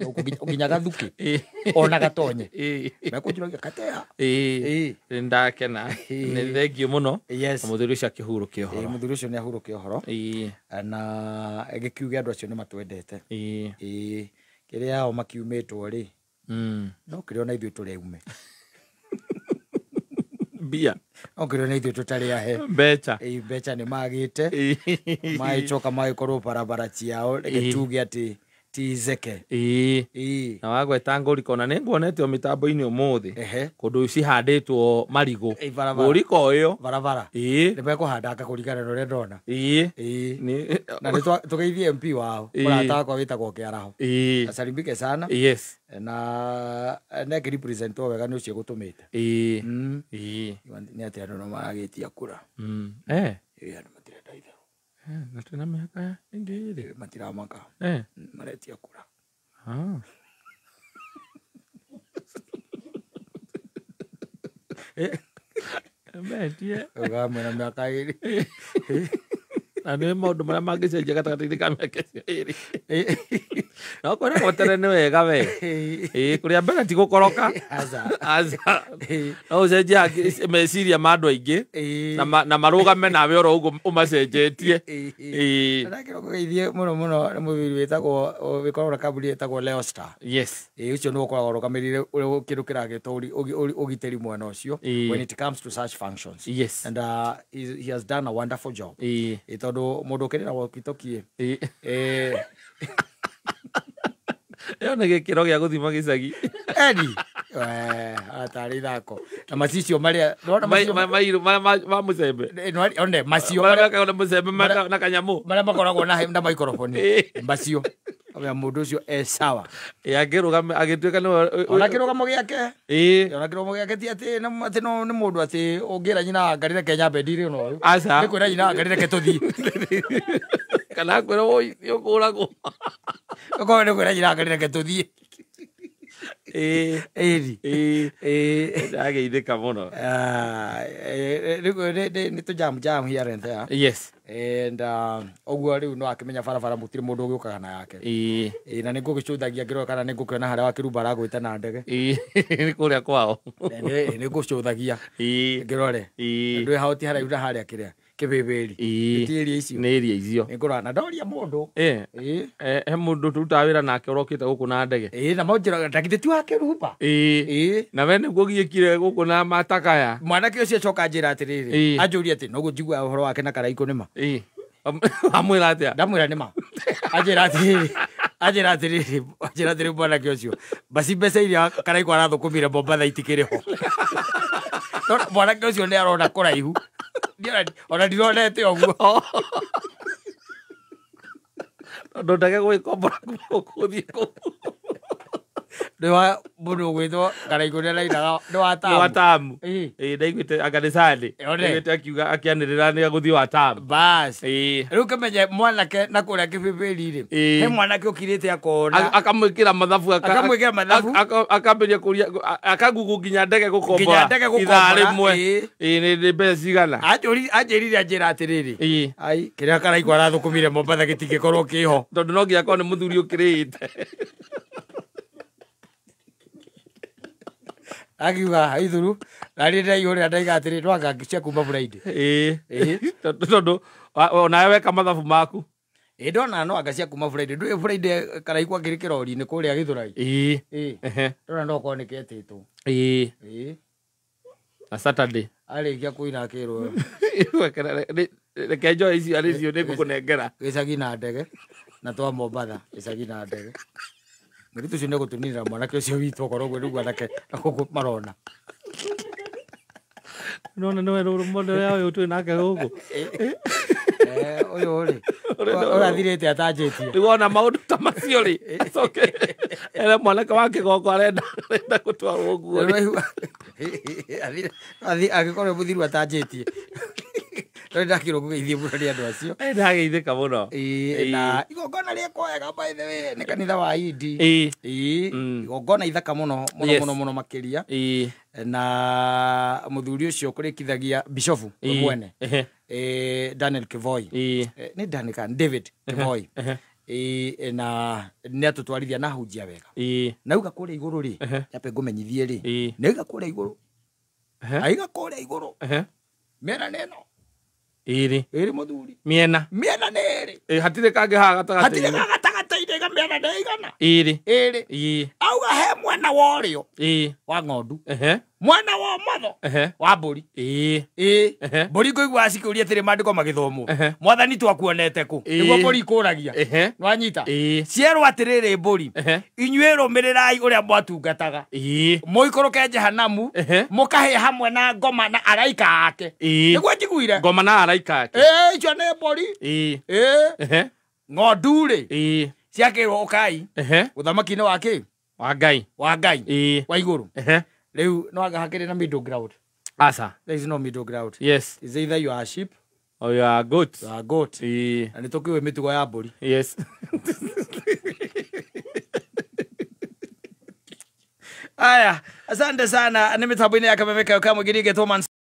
Nginya gathuki ona gatonye mekũnjũragia katea. Ndakena nĩ thengiũ mũno. Yes. Mũthuri ũcio akĩhurũke ũhoro. Mũthuri ũcio nĩ ahurũke ũhoro na gĩkiuge andũ acio nĩ matwendete. Kĩrĩa ao makiumĩtwo rĩ no kĩrĩa ona ithuĩ tũreume mbia no kĩrĩa ona ithuĩ tũtarĩ ahe mbeca. Mbeca nĩ magĩte magĩcoka magĩkorwo barabara ciao reke tuge atĩ ti zeke. Na wagweta ngũriko na nĩ nguonete o mĩtambo-inĩ ũmũthĩ kũndũ cihandĩtwo marigũ ngũriko ĩyo barabara nĩ mekũhandanga kũringana na ũrĩa ndona. Na nĩ tũgeithie MP wao mũrata wakwa wĩtagwo Kĩaraho asalimike sana. Yes. Na nĩ represent wega nĩ ũcio gũtũmĩte. Nĩ atĩ andũ no maragĩtia kura. Andũ matirenda itherũ. Na twĩna mĩaka ĩngĩ ĩrĩ matiramaka maretia kura. Metie ũgamwĩra mĩaka ĩrĩ na nĩ maũndũ marĩa mangĩcenjia gatagatĩ-inĩ ka mĩaka ĩcio ĩrĩ. No kwĩra gweterere nĩ wega we. Kũrĩa mbere ti gũkoroka. Aca. No ũcenjie meciria ma andũ aingĩ na marũgame nawe oro ũguo ũmacenjetie. Ndakĩrwo kũgeithie mũno mũno nĩ mũthuri wĩtagwo wĩkoragwo na kambuni ĩtagwo Leo Star. Yes. Ũcio nĩwe ũkoragwo ũrũgamĩrĩire kĩndũ kĩragĩtwo ũgitĩri mwena ũcio when it comes to such functions. Yes. And he has done a wonderful job. Tondũ mũndũ ũkĩrĩ na walkie-talkie ĩyo nĩ gĩkĩro gĩa gũthima gĩcagi. Eni atarĩ ithako na macicio marĩa mairũ ma mũcembe one macio marĩa na mũcembe na kanyamũ marĩa makoragwo na microphone macio ya mũndũ ũcio e sawa. Angĩrũgame agĩtuĩka nĩwe ona kĩrũgamo gĩake. Ona kĩrũgamo gĩake ti atĩ atĩ no nĩ mũndũ atĩ ũngĩra nyina angarire Kenya bendi-rĩ ona ũyũ. Aca. Nĩ kwĩra nyina angarire reke tũthiĩ. Kana kwĩra woi nĩ ũkũragwo. Ũkorwo nĩ kwĩra nyina angarire reke tũthiĩ. Ndageithĩka mũno. Nĩ tũ jam jam here and there. Yes. And ũguo rĩu no akĩmenya barabara mũtirĩ mũndũ ũgĩũkaga na yake. Na nĩ ngũgĩcũthagia ngĩrora kana nĩ ngũkĩona harĩa wakĩrumba aragwĩta na ndege. Nĩ kũrĩa kwao. Nĩ ngũcũthagia ngĩrore. Ndwĩ hao ti haraihu na harĩa kĩrĩa kĩbĩbĩri. Ti area icio. Nĩ area icio. Nĩ ngũrora na ndoria mũndũ. He mũndũ tũrutaga wĩra nake ũrokĩte gũkũ na ndege. Na manjĩraga ndagithĩ ti wa Kĩrumba. Na we nĩguo giĩkire gũkũ na matakaya. Mwanake ũcio acoka anjĩra atĩrĩrĩ. Anjũria atĩ noguo njiguaga ũhoro wake na Karaikũ nĩma. Amwĩra atĩa? Ndamwĩra nĩma. Anjĩra atĩrĩrĩ. Anjĩra atĩrĩrĩ, anjĩra atĩrĩrĩ mwanake ũcio. Baci mbeca iria Karaikũ arathũkũmire Mombatha itikĩrĩ ho. Tondũ mwanake ũcio nĩ arona kũraihu. Ona ndironete ũguo. Tondũ ndege gwĩkombora gũthiĩ kũu. Nĩ wa mũndũ ũgwĩtwo Karaikũ nĩ arainaga nĩ wa Tamu. Nĩ wa Tamu. Ndaiguĩte anga nĩ Sunday. Ndaiguĩte akiuga akĩanĩrĩra nĩ agũthiĩ wa Tamu. Bas. Rĩu kĩmenye mwanake na kũrĩa kĩbĩbĩri-rĩ. He mwanake ũkirĩte akona. Akamwĩkĩra mathabu. Akamwĩkĩra mathabu. Akambĩrĩria kũria akagugu nginya ndege gũkombora. Nginya ndege gũkombora. Ithaa rĩmwe. Nĩ mbeca cigana. Anjĩrire anjĩra atĩrĩrĩ. Ai kĩrĩa Karaikũ arathũkũmire Mombatha gĩtingĩkorwo kĩho. Tondũ no nginya akorwo nĩ mũthuri ũkĩrĩte. Akiuga ithuru na niĩ ndaihũrĩra ndaiga atĩrĩ twanga cia kuma Friday. Tondũ onawe weka mathabu maku. Ndona no anga cia kuma Friday. Ndũĩ Friday Karaikũ akĩrĩ kĩrori-inĩ kũrĩa Gĩthũrai. Ndona no korwo nĩ ketĩtwo. Na Saturday. Arĩkia kũina akĩrwo. Reke njoe icio arĩ icio nĩ ngũkũnengera. Gĩcagi na ndege na twa Mombatha gĩcagi na ndege. Mũirĩtu ũcio nĩ egũtũninĩra mwanake ũcio witũ okorwo ũguo nĩguo anake na gũkũ marona. Nona nĩwe role model ya ũyũ twĩ nake gũkũ. Ũyũ rĩ ũrathirĩte atanjĩtie. Rĩu wona maũndũ ta macio rĩ acoke ere mwanake wa kĩgongo arenda gũtwarwo ũguo rĩ. Angĩkorwo mũthiru atanjĩtie. No ndakĩrwo kũgeithio mũno nĩ andũ acio. Ndageithĩka mũno. Na igongona rĩekwo wega by the way nĩ kanitha wa Hindi. Igongona ithaka mũno mũno mũno mũno makĩria. Na mũthuri ũcio kũrĩkithagia bishofu we mwene. Daniel Kivoi. Nĩ Daniel kana David Kivoi. Ĩĩ, na nĩ atũtwarithia na hunjia wega. Ĩĩ. Na auga kũrĩa igũrũ rĩ, Ehe. nyambe ngũmenyithie rĩ, Ĩĩ. nĩ auga kũrĩa igũrũ, Ehe. aiga kũrĩa igũrũ Ehe. mĩena nĩ ĩno. Ĩrĩ. Ĩrĩ mũthuri. Mĩena. Mĩena nĩ ĩrĩ. Ĩ, hatirĩ kangĩ haha Hatirĩ gatagatĩ-inĩ. ga gatagatĩ-inĩ ga mĩena nĩ ĩigana. Ĩrĩ. Ĩrĩ. Ĩĩ. Auga he mwena wa ũrĩo Ĩĩ. wa ng'ondu, Ehe. mwena wa ũmotho Ehe. wa mbũri. Ĩĩ. Ĩĩ. Ehe. Mbũri ngũigua cikĩũria atĩrĩ maandĩko magĩthomwo, Ehe. mwathani twakuonete kũ? Ĩĩ. Nĩguo mbũri ikũragia. Ehe. Nwanyita? Ĩĩ. Cierwo atĩrĩrĩ mbũri, Ehe. inyuĩ rũmĩrĩrai ũrĩa mwatungataga, Ĩĩ. mũikũrũke jehanamu, Ehe. mũkahĩe hamwe na ngoma na araika ake. Ĩĩ. Nĩguo njiguire. Ngoma na araika ake. Ĩĩ, icio nĩ mbũri. Ĩĩ. Ĩĩ. Ehe. Ng'ondu rĩ, Ĩĩ. ciakĩrwo ũkai Ehe. ũthamaki-inĩ wa kĩ? Wa Ngai. Wa Ngai. Ĩĩ. Wa igũrũ. Ehe. Rĩu no anga hakĩrĩ na middle ground. Aca. There is no middle ground. Yes. Is either you are sheep Or you are goat. you are goat. Ĩĩ. Na nĩ tũkĩũĩ mĩtugo ya mbũri. Yes. Aya, asante sana. Nĩ mĩtambo-inĩ ya Kameme Kayo Kamwe Ngirige Thomas.